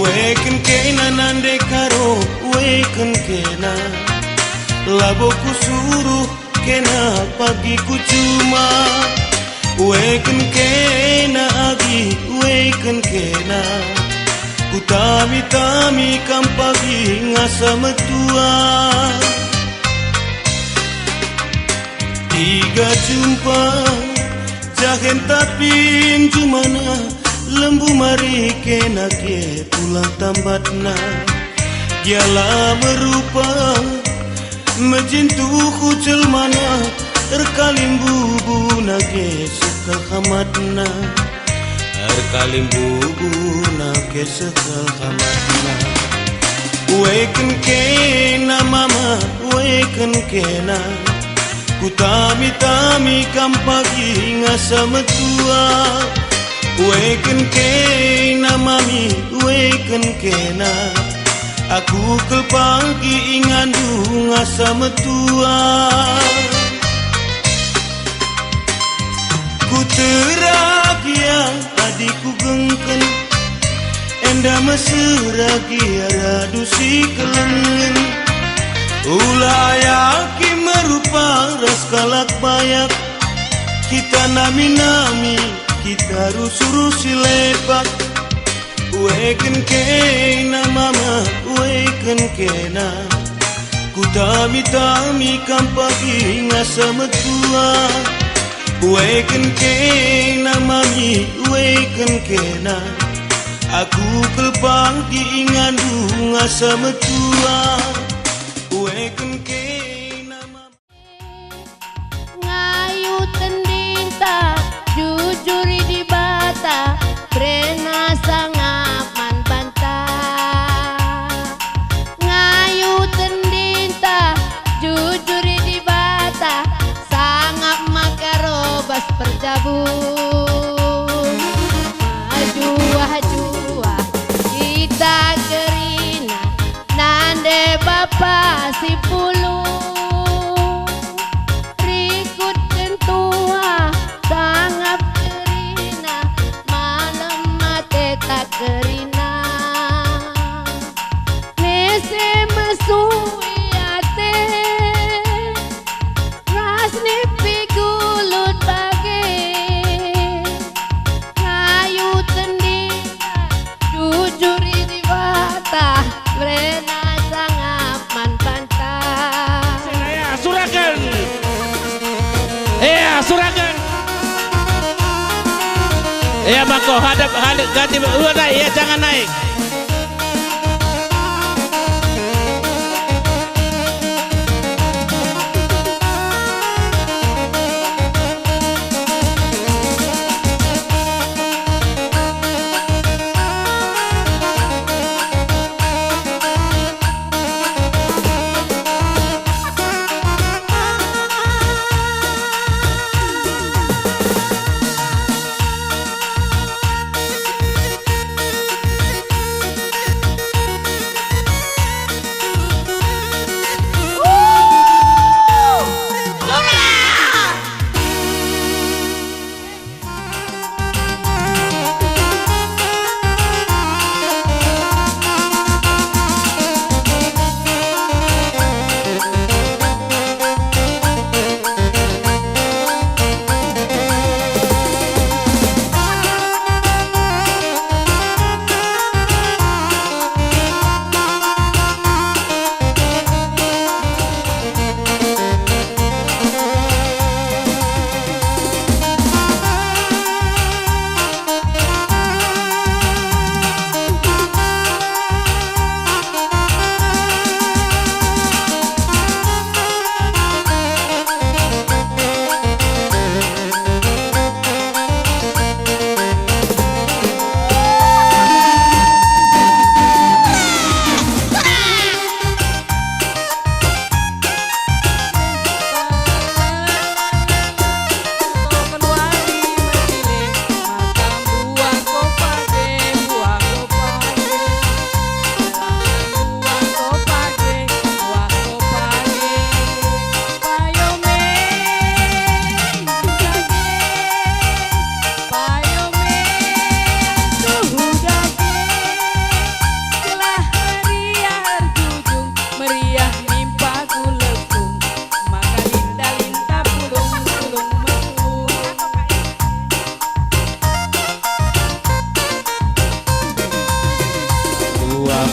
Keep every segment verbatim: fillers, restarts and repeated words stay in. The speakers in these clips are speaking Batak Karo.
Weken kena nande karo, weken kena. Labo kusuruh kena pagi ku cuma. Weken kena agi, weken kena. Kutami-tami kam pagi ngasa metua. Tiga jumpa jahen tapin jumana, lembu mari kena ke pulang tambatna. Gia la merupa mejin tuhu jelmana, erkalimbubuna ke sekalhamatna. Erkalimbubuna ke sekalhamatna. Weken kena mama, weken kena. Kutami-tami kam pagi ngasa metua. Weken kena mami, weken kena. Aku kal pagi ingandu ngasa metua. Kutera gia adi kugengken, enda mesera gia radu si kelengen. Ula ayaki merupa ras kalak bayak, kita nami-nami, kita rusu-rusi lepak. Weken kena mama, weken kena. Kutami-tami kam pagi ngasa metua. Weken kena mami, weken kena. Aku kal pagi ingandu ngasa metua. Weken kena mami. Ngayuta ndinta, jujur i Dibata, berena sangap man banta. Ngayuta ndinta, jujur i Dibata, sangap maka robas perjabu. Mejuah-juah kita kerina, nande bapa si pulung. Rikutken tua, sangap kerina, malem mate tak kerina. Nise mesui ate, ras nipi gulut bage. Ngayuta ndinta, jujur i Dibata, berena sangap man banta. Ya, suraken. Ya, suraken. Ya, mako, hadap, hadap, ganti, ulang naik, ya, jangan naik.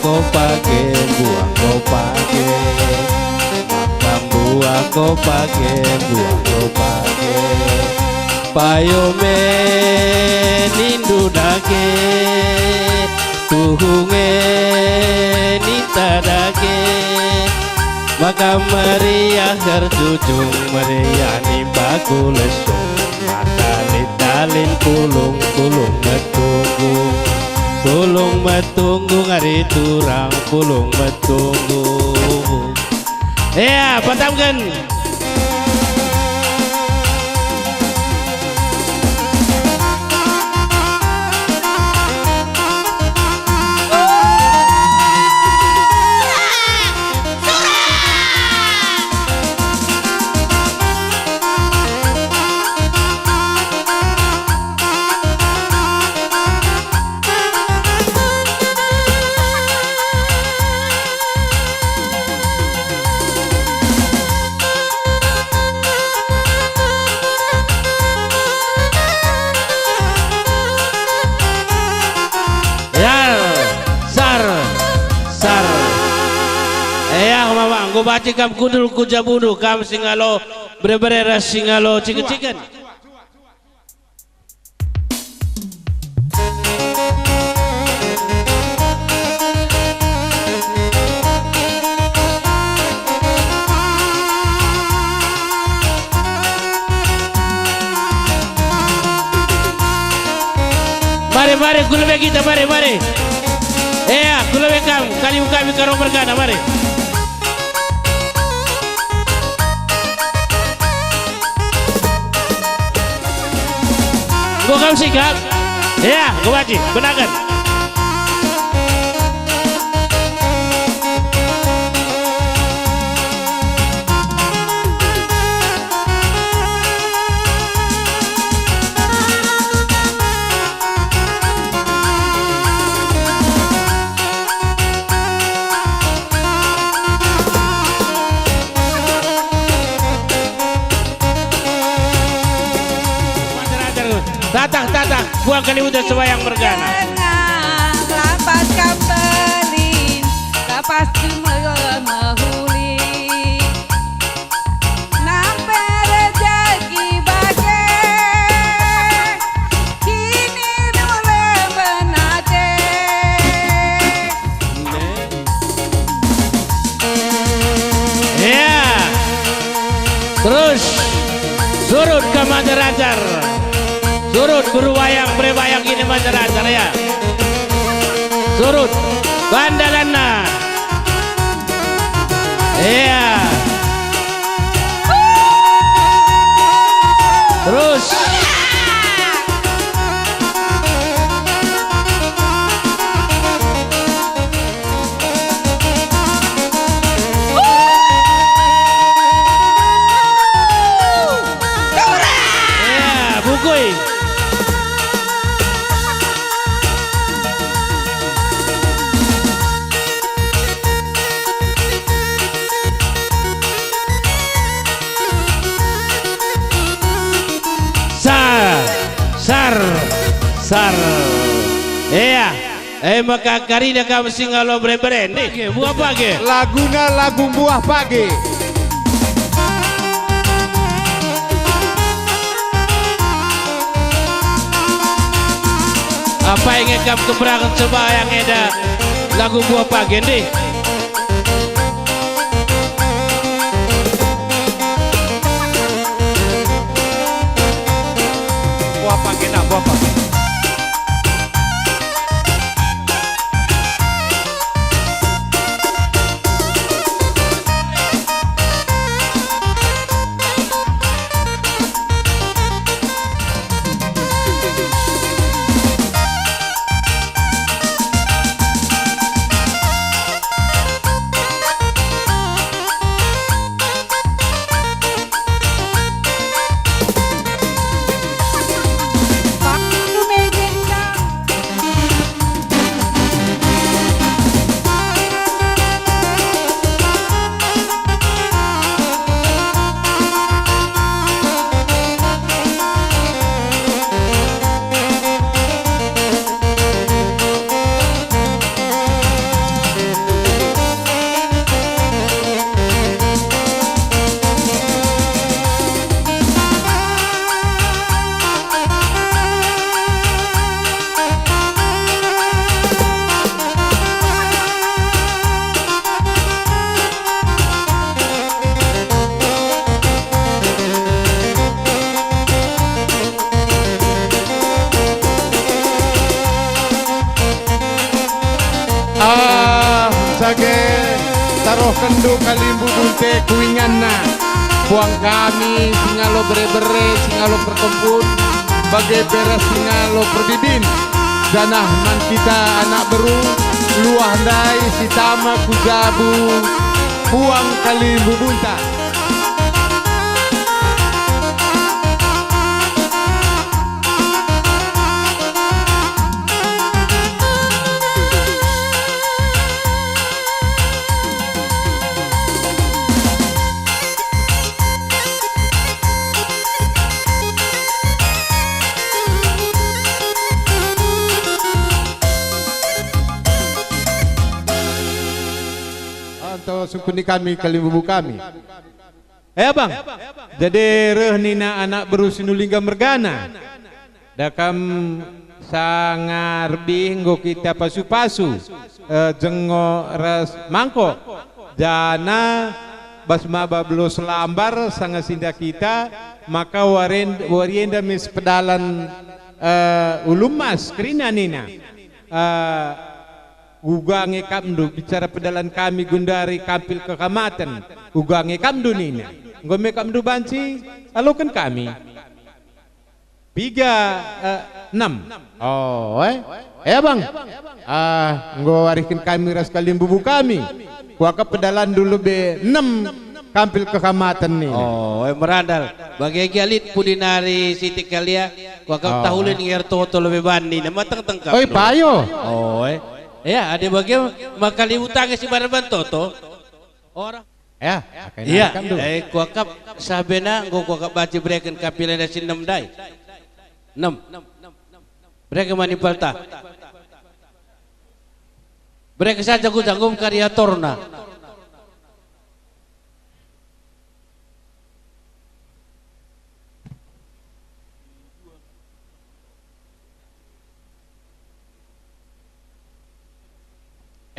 ko page, mbuah ko page. Maka mbuah ko page, mbuah ko page. Payo me nindu dage, tuhu nge ninta dage. Maka meriah erjujung, meriah nimba ku lesung. Maka lit dalin pulung, pulung metunggung. Pulung metunggung ari turang, pulung metunggung. Ya, patamken. Sar, sar, sar. Ya, Mama, enggo banci kam kundul ku jabundu, kam si ngalo bere-bere ras si ngalo ciken-ciken. Mari, mari, ku lebe kita, mari, mari. Ea, ku lebe kam, kalimbubu kami Karo mergana, mari. Enggo kam sikap? Ya, enggo banci, benaken. Tatah, tatah, buang kali udah sebayang mergana. Tengah lapas kambelin, lapas cuma mehuli. Nampe rejeki bage, kini dule benate. Ya. Terus surut ka Manjar-anjar. Surut beru wayang, bere wayang ini Manjar-anjar, ya. Surut. Bandalanna. Iya. Terus. Iya, bukui. Sar, sar, sar. Iya. E maka karina kam si ngalo bere-bere, ndih, buah page. Laguna lagu buah page. Apai nge kam keberangen sebayang enda lagu buah page, ndih? Buah page, nah, buah page. Ah, sage tarohkenndu kalimbubunta ku inganna. Puang kami si ngalo bere-bere, si ngalo perkempun, bage pe ras si ngalo perbibin. Janah man kita anak beru, luah ndai si tama ku jabu puang kalimbubunta. Anto sungkuni kami kalimbubu kami. Eh, Abang. Jadi reh nina anak beru Sinulingga mergana. Da kam sanga rebih enggo kita pasu-pasu, eh, jengo ras mangkok. Jana bas maba belo selambar sanga sinda kita, maka waren-, wari enda me sepedalan, eh, ulu emas kerina nina. Eh, Uga nge kapndu bicara pedalan kami gundari kampil kekamaten, uga nge kapndu nina. Enggo me kapndu banci, aloken kami. Piga, eh, enem. Oh, eh. Eh, Abang. Ah, enggo arihken kami ras kalimbubu kami. Kuakap pedalanndu lebe enem kampil kekamaten nina. Oh, eh, merandal. Bage gia lit pudi nari sitik kalia, kuakap Oh, tahulen eh. ngertoto lebe bani, nama tengteng kapndu. Oi, payo. Oh, eh. Ya, adi bage maka liu tangi si barban toto. Ora. Ya, akai Iya, narik kam dulu. eh, kuakap sabena enggo kuakap banci bereken kapilen si enem ndai. Enem. Bereken mani palta. Bereken saja ku tanggung kariatorna.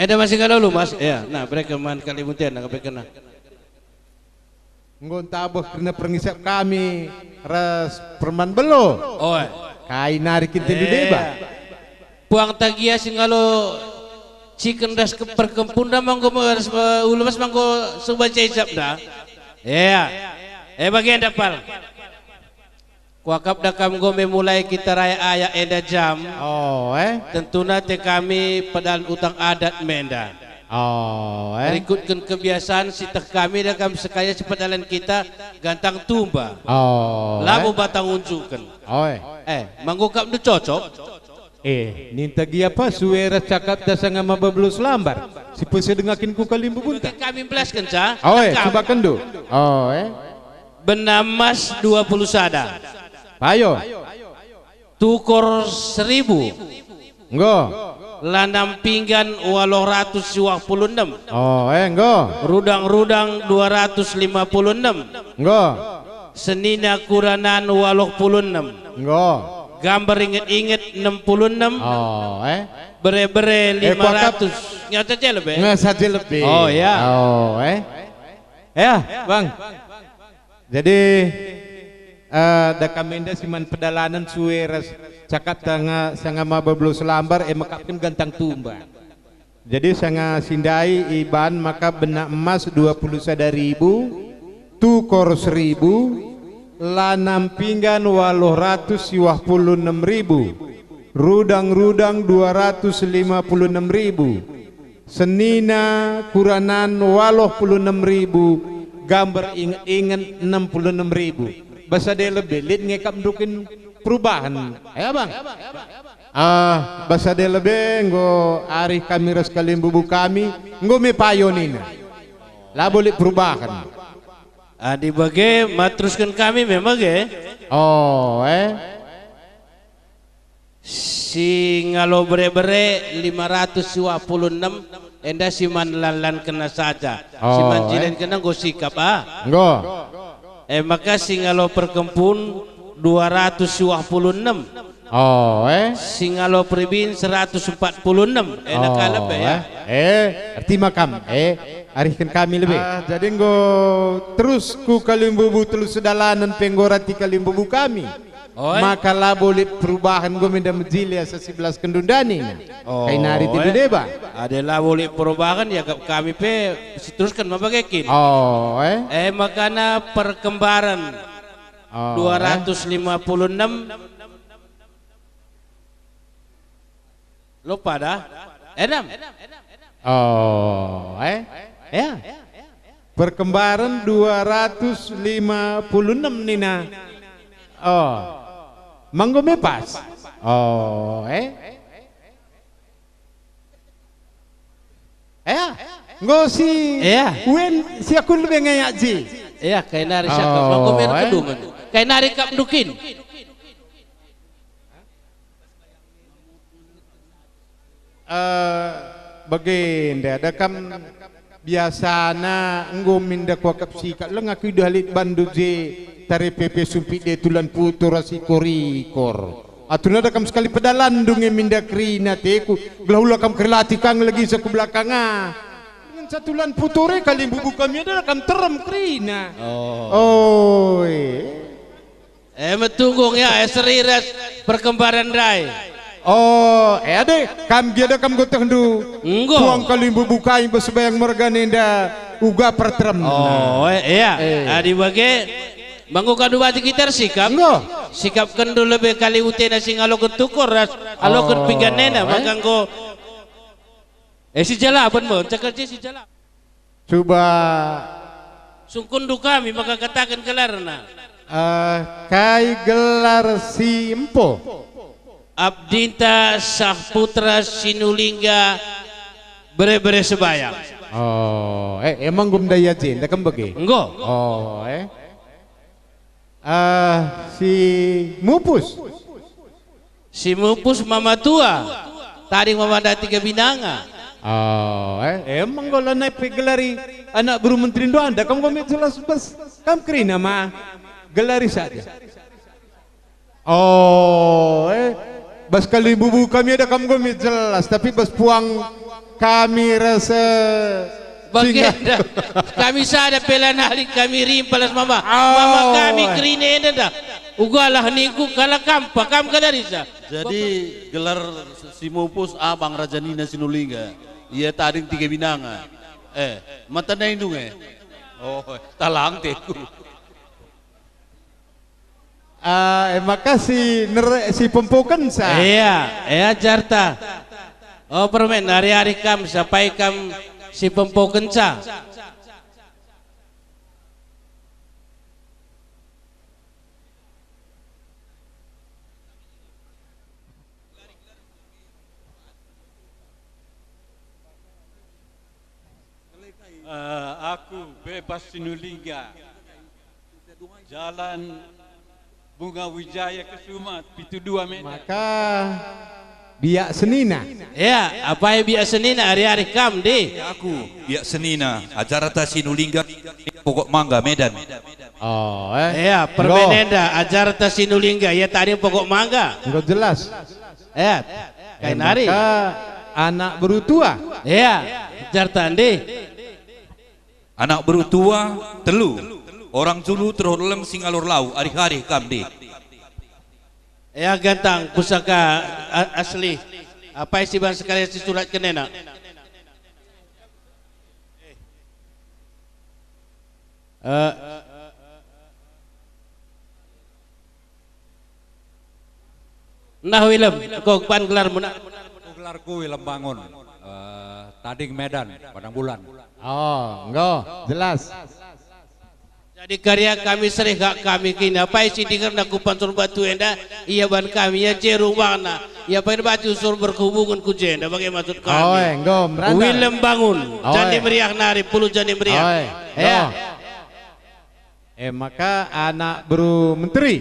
Enda masih ngalo lu, Mas? Ya, nah, bereken man kalimbubunta, nah, bereken, nah. Enggo ntabeh kerina perngisap kami ras perman belo. Oi. Kai nari kinta Eh. deba. Puang tagia si ngalo ciken ras ke-, perkempunda manggo me-, ras, eh, ulu mas manggo suba cecap da. Ya. Eh, bagenda pal. Kuakap da kam enggo me mulai kita raya ayak enda jam. Oh, eh. Tentuna te kami pedalan utang adat menda. Oh, eh. Rikutken kebiasaan si teh kami da kam sekaya si pedalan kita gantang tumba. Oh, Labo eh. batang unjuken. Oh, eh. Eh, manggo kapndu cocok? Eh, ninta gia pa sue ras cakapta sanga maba belo selambar, si pesedengaken ku kalimbubunta. Kami belaskenca. Oe, Engkau. Cubakenndu. Oe. Benang emas dua puluh sada. Payo. Tukor seribu. Enggo. Lanam pinggan waluh ratus siwah puluh enem. Oe, enggo. Rudang-rudang dua ratus lima puluh enem. Enggo. Senina kuranan waluh puluh enem. Enggo. Gambar inget-inget enem puluh enem. Oh, eh. Bere-bere Eh, kuakap lima ratus. Nyata je lebe? Nge saja lebe. Oh, ya. Oh, eh. Ya, Bang. Jadi, eh, da kam enda si man pedalanen sue ras cakapta nga-, sanga maba belo selambar, eh, mekapken gantang tumba. Jadi sanga si ndai iban maka benang emas dua puluh sada ribu, tukor seribu, lanam pinggan waluh ratus siwah puluh enem ribu, rudang-rudang dua ratus lima puluh enem ribu, senina kuranan waluh puluh enem ribu, gambar inget-inget enem puluh enem ribu. Basa de lebe lit nge kap ndukin perubahan. Ya, Bang. Ah, basa de lebe enggo arih kami ras kalimbubu kami, enggo me payo nina. Labo lit perubahan. Adi bage, materusken kami me bage. Oh, eh. Si ngalo bere-bere lima ratus siwah puluh enem, enda si man lanlankenna saja. Si Oh, man eh. jilenkenna enggo sikap, ah. Enggo. E maka si ngalo perkempun dua ratus siwah puluh enem. Oh, eh. Si ngalo peribin seratus empat puluh enem. Enak Oh, kalep ya. eh. Eh, erti makam. Eh, arihken kami lebe. Ah, jadi enggo terus ku kalimbubu telu sedalanen pe enggo rati kalimbubu kami. Oe. Maka labo lit perubahan, enggo me nda mejile asa sibelas kendundani. Oh, kai nari oe. Tidu deba. Adi labo lit perubahan, ya kap-, kami pe siterusken me bage kin. Oh, eh. Eh, makana perkembaran. Oh, eh. Dua ratus lima puluh enam. Lupa dah. Enam. Oh, eh? Ya. Perkembaran dua ratus lima puluh enam nina. Oh. Manggo me pas. Oh, eh? Ya. Enggo si. Ya. Wen si aku lebe ngayak ji. Ya, kai nari siakap. Oh, manggo me eh? Kedungen. Kai nari kap ndukin. Eh, bagenda, da kam biasana enggo minda kuakap sikap, leng aku idah lit bandu je tare pepe sumpit de tulan putu ras ikor-ikor. Atuna da kam sekali pedalanndu nge minda kerina teku, gelah ula kam kerlati kang lagi sa ku belakanga. Dengan satulan putu re kalimbubu kami ada da kam terem kerina. Oh. Oi. E metunggung ya, e seri ras perkembaran ndai. Oh, e ade, kam gia da kam getehndu. Enggo. Puang kalimbubu kai bas bayang merga nenda uga perterem. Oh, e, iya. Eh. Adi bage, manggo kandu baju gitar sikap. Enggo. Sikap kendu lebe kali utena si ngaloken tukor ras aloken Oh, pinggan nena, eh. Maka enggo. Eh, si Jalaben me, cakap si Jalaben. Cuba. Sungkunndu kami maka kataken gelarna. Eh, kai gelar si empo? Abdinta Sahputra Sinulingga bere-bere Sebayang. Oh, eh, emang gum daya je, nda kembege? Enggo. Oh, eh. Eh, si Mupus. Si Mupus mama tua, tading mama dati Gabinanga. Oh, eh, emang kalo nai pe gelari anak beru menteri ndo anda, kam kami jelas bas. Kam kerina ma, gelari saja. Oh, eh, bas kalimbubu kami ada kam kami jelas, tapi bas puang kami rasa Bagenda. Kami sada pe la nari kami rimpal ras mama. Oh. Mama kami kerina enda da. Ugalah ningku kalak kam pa, kam kalarisa. Jadi gelar si Mupus Abang Raja Nina Sinulingga. Ia tading tiga binanga. Eh, mata naindu nge. Oh, talang teku. Ah, eh, maka si nere-, si pempokenca. Iya, iya, ajarta. Oh, permen, ari-ari kam, sapai kam si pempokenca. Eh, aku Bebas Sinulingga. Jalan Bunga Wijaya Kesuma, pitu dua meter. Maka biak senina. Ya, apai biak senina, ari-ari kam, di? Aku biak senina, ajarta Sinulingga, Pokok Mangga, Medan. Oh, eh. Ya, permen enda, ajarta Sinulingga, ia tading Pokok Mangga. Enggo jelas. Eh, kai nari? Maka anak beru tua. Ya, ajarta ndi? Anak beru tua, telu. Orang julu terhorleng si ngalor lau, arih-arih kam ndi. Ya, gantang, pusaka a-, asli. Apai si ban sekali si surat kenena? Eh, Nah, Willem, engko ban gelarmu, nak? Gelarku Willem Bangun, eh, tading Medan, Padang Bulan. Oh, enggo, jelas. Jadi karya kami sereh kak kami kini, apai si dengerna ku pansur batu enda, ia ban kami, ia je rumbangna, ia pain baju sur berhubungan ku jenda, bage maksud kami. Oe, enggo, merana. Willem Bangun, oe. Jandi Meriah nari, pulu Jandi Meriah. Oe, ya. Enggo. Eh, maka anak beru menteri.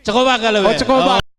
Cekobak kalau, oh, eh. Cekobak. Oh.